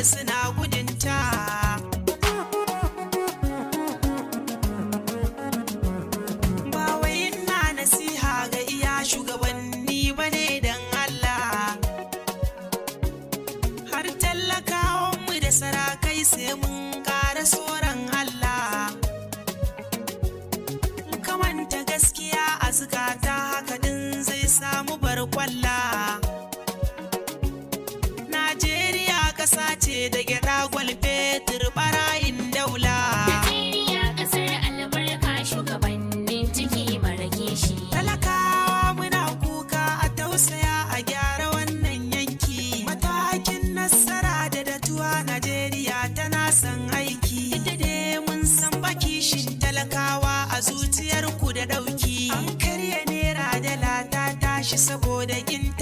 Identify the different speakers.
Speaker 1: suna gudunta. Ba wai ina nasiha ga iya shugabanni bane dan Allah. Har talakawanmu da sarakai sai mun ƙara tsoron Allah. Kamanta gaskiya a zukata, haka din zai samu barkwalla. Najeriya ƙasa ce da gyaɗa, gwal, fetur, ɓarayin daula.
Speaker 2: Najeriya ƙasar albarka, shugabannin ciki mara kishi.
Speaker 1: Talakawa muna kuka, a tausaya a gyara wannan yanki. Matakin nasara da datuwa, Najeriya tana son aiki. Ita dai mun san bakishin talakawa a zuciyar ku da ɗauki. An karya naira, dala ta tashi saboda kin